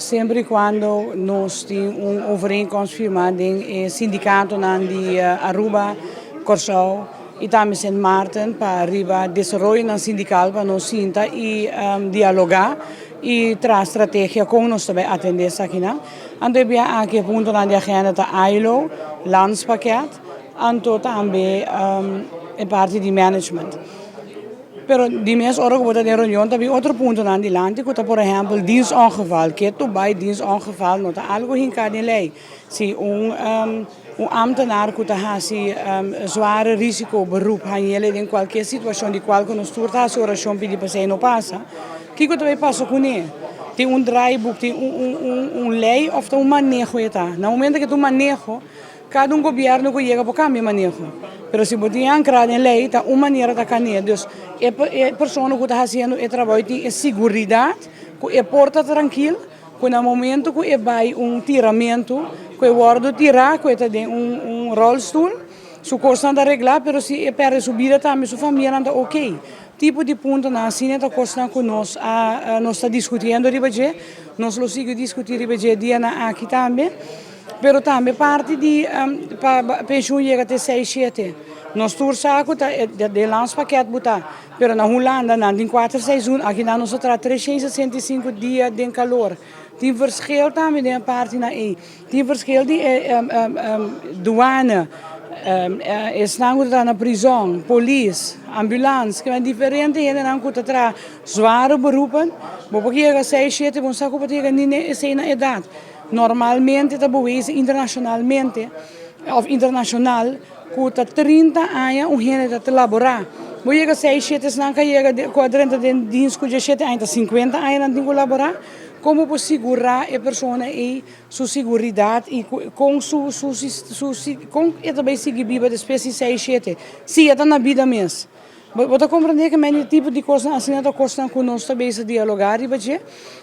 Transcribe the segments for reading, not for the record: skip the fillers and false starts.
Semper y cuando nos tin un overeenkomst firma den e sindicatonan di Aruba, Corsou y tambe Sint Maarten pa riba desaroyonan sindical pa nos sinta y dialoga y traha strategia con nos ta bay atende esakinan. Anto e bia aki e puntonan di agenda ta ILO, landspakket, anto tambe e parti di management. Pero di mes ora ku bo ta den reunion ta bin otro puntonan dilanti ku ta por ehèmpel dienstongeval. Ke tu bai dienstongeval no ta algu hinká den lei. Si un un ambtenaar ku ta hasi zware risiko beroep hañ'el den kualke situashon di kual ku nos tur ta hasi orashon pidi pa esei no pasa, kiko ta bai pasa kuné? Tin un draaiboek, tin un un un un lei òf ta un maneho e ta? Na momento ku ta un maneho, Kada un gobierno ku yega por kambia maneho, pero si bo tin ankrá den lei ta un manera ta kan'é. Dus e e persona ku ta hasiendo e trabou tin e siguridat ku e por ta trankil ku na momento ku e bai un tiramentu ku e wòrdu tirá ku e ta den un un ròlstul su kosnan ta reglá pero si e pèrdè su bida tambe su famianan ta okey. Tipo di puntonan asina ta kosnan ku nos a nos ta diskutiendo riba dje, nos lo sigui diskutí riba dje dianan aki tambe. Pero tambe parti di pa pensioen yega te seis shete. Nos tur sa ku ta den landspakket bo ta, pero na Hulanda nan tin kuater seizoen, aki nan nos a traha 365 dia den kalor. Tin verschil tambe den e partinan ei. Tin verschil di e duane, esnan ku ta traha na prizòn, polis, ambulans, kimen diferente hendenan ku ta traha zware beroepen. Bo por yega seis shete, bo no sa ku bo ta yega ni esei na edat. Normalmente ta bewezen internacionalmente of internacional cu ta 30 aña un hende ta labora. Bo yega seis shete esnan ka yega cu a drenta den dienst cu 17 aña ta 50 aña nan tin cu labora. Con bo por sigura e persona ey su siguridad y con su su su con e ta bay sigui biba despues di seis shete si e ta na bida mes. Bo ta comprende cu meni tipo di cosnan asina ta cosnan cu nos ta bezig dialoga riba dje,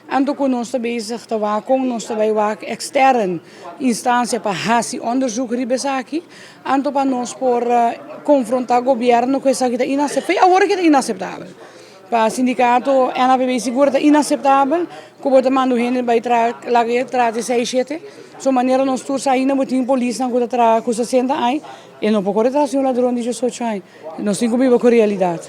anto cu nos ta bezig ta wak con nos ta bay wak extern instancia pa haci onderzoek riba esaki, anto pa nos por confronta gobierno cu esaki ta inaceptabel. Awor aki ta inaceptabel. Pa sindicato NAPB sigur ta inaceptabel cu bo ta manda un hende bay traha laga e traha te seis shete. So manera nos tur sa ainda bo tin polisnan cu ta traha cu 60 aña, e no por core tras di un ladron di 18 aña. Nos tin ku biba ku realidat.